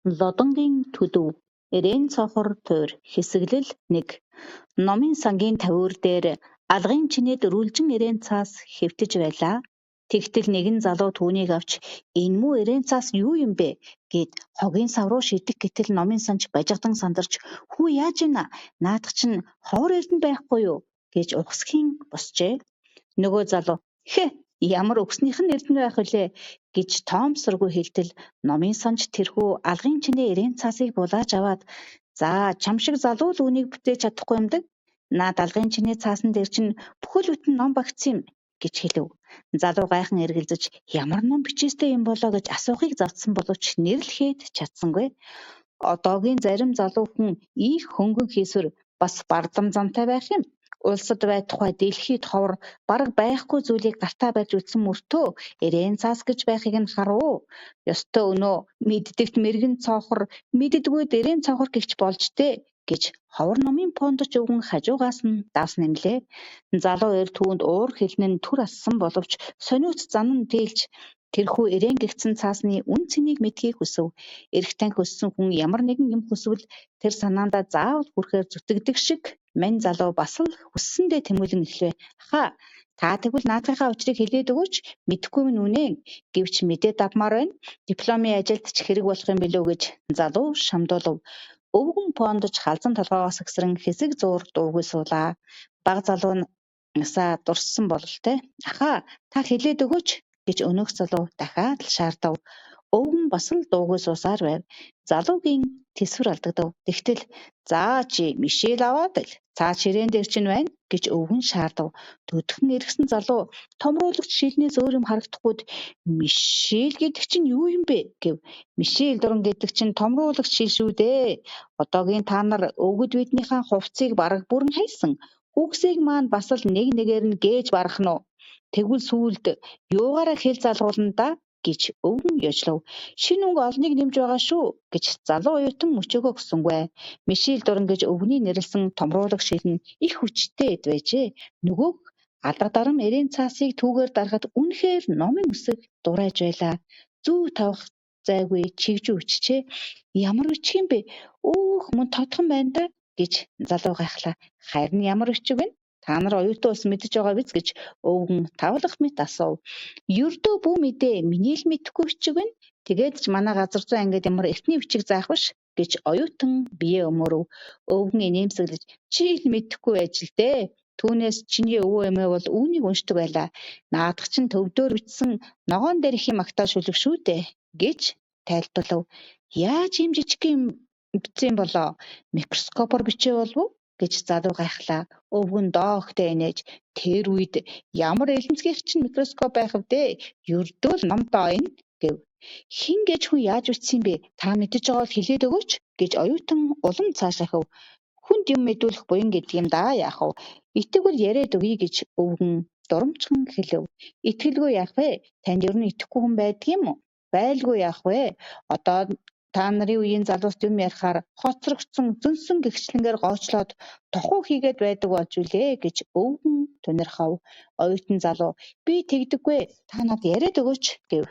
Лодонгийн төлөв Эрээн цоохор туйр Хэсэглэл 1. Номын сангийн тавиур дээр алгын чинээ дөрвөлжин эрээн цаас хэвтэж байлаа. Тэгтэл нэгэн залуу түүнийг авч энэ муу эрээн цаас юу юм бэ гээд хогийн сав руу шидэх гэтэл номын санч бажигдан сандарч хүү яаж байна, наадах чинь ховор эрдэнэ байхгүй юу гэж ухасхийн босжээ. Нөгөө залуу хэ ямар үхснийх нь эрдэнэ байх билээ гэж тоомсоргүй хэлтэл номын санч тэрхүү алгын чинээ эрээн цаасыг булааж аваад за чам шиг залуу л үүнийг бүтээж чадахгүй юмдаг. Наад алгын чинээ цаасан дээр чинь бүхэл бүтэн ном багтсан юм гэж хэлэв. Залуу гайхан эргэлзэж ямар ном бичээстэй юм болоо гэж асуухыг завдсан боловч нэрлэхэд чадсангүй. Одоогийн зарим залуу хүн их хөнгөн хийсвэр бас бардам зантай байх юм. Улсад бай тухай дэлхийд ховор бараг байхгүй зүйлийг гартаа барьж үзсэн мөртөө эрээн цаас гэж байхыг нь харав. Ёстой өнөө мэддэгт мэргэн цоохор, мэддэггүйд эрээн цоохор гэгч болж дээ гэж ховор номын пондоч өвгөн хажуугаас нь давс нэмлээ. Залуу эр түүнд уур хилэн нь түр ассан боловч сониуц занан тээлж тэрхүү эрээн гэгдсэн цаасны үнэ цэнийг мэдэхийг хүсэв. Эрх танхи өссөн хүн ямар нэгэн юм хүсвэл тэр санаандаа заавал хүрэхээр зүтгэдэг шиг мань залуу бас л хүссэндээ тэмүүлэн эхлэв. Ахаа та тэгвэл наадахынхаа учрыг хэлээд өгөөч, мэдэхгүй минь үнэн. Гэвч мэдээд авмаар байна. Дипломын ажилд ч хэрэг болох юм билүү гэж залуу шамдуулав. Өвгөн пондож халзан толгойгоос сэгсрэн хэсэг зуур дуугүй суулаа. Бага залуу насаа дурссан бололтой. Ахаа та хэлээд өгөөч гэж өнөөх залуу дахиад л шаардав. Өвгөн бас л дуугүй суусаар байв. Залуугийн тэсвэр алдагдав. Тэгтэл "За чи мишээл аваад л цаа ширээн дээр чинь байна" гэж өвгөн шаардав. Төдөхөн эргэсэн залуу томруулагч шилнээс өөр юм харагдахгүйд "Мишээл гэдэг чинь юу юм бэ?" гэв. "Мишээл дуран гэдэг чинь томруулагч шил шүү дээ. Одоогийн та нар өвгөд биднийхээ хувцсыг бараг бүрэн хаясан. Үгсийг маань бас л нэг нэгээр нь гээж барах нь уу? Тэгвэл сүүлд юугаараа хэл залгуулна даа?" гэж өвгөн ёжлов. "Шинэ өнгө олныг нэмж байгаа шүү" гэж залуу оюутан мөчөөгөө өгсөнгүй. Мишээл дуран гэж өвгөний нэрлэсэн томруулаг шил нь их хүчтэй эд байжээ. Нөгөөх алга дарам эрээн цаасыг түүгээр дарахад үнэхээр номын үсэг дурайж байлаа. Зүү тавих зайгүй чигжүү өчжээ. "Ямар бичиг юм бэ? Өөх мөн тодхон байна даа" гэж залуу гайхлаа. "Харин ямар бичиг вэ? Та нар оюутан улс мэдэж байгаа биз" гэж өвгөн тавлах мэт асуув. "Ердөө бүү мэдээ, миний л мэдэхгүй бичиг байна. Тэгээд ч манай газар зүйн ангид ямар эртний бичиг заах биш" гэж оюутан биеэ өмөөрөв. Өвгөн инээмсэглэж "Чи л мэдэхгүй байж л дээ. Түүнээс чиний өвөө эмээ бол үүнийг уншдаг байлаа. Наадах чинь төвдөөр бичсэн ногоон дээр их юм магтаал шүлэг шүү дээ" гэж тайлбарлав. "Яаж ийм жижиг юм бичсэн болоо? Микроскопоор бичээ болов уу?" гэж залуу гайхлаа. Өвгөн доогтой инээж "Тэр үед ямар элэмцгийнх чинь микроскоп байх вэ? Ердөө л ном доо энэ" гэв. "Хэн гэж хүн яаж бичсэн юм бэ? Та мэдэж байгаа бол хэлээд өгөөч" гэж оюутан улам цаашаахав. "Хүнд юм мэдүүлэх буян гэдэг юм даа яах вэ? Итгэвэл яриад өгье" гэж өвгөн дурамжхан хэлэв. "Итгэлгүй яах вэ? Танд ер нь итгэхгүй хүн байдаг юм уу? Байлгүй яах вэ? Одоо та нарын үеийн залууст юм ярихаар хоцрогдсон зөнсөн гэгчлэнгээр гоочлоод тухуу хийгээд байдаг болж билээ" гэж өвгөн тунирхав. Оюутан залуу "Би тэгдэггүй. Та надад яриад өгөөч" гэв.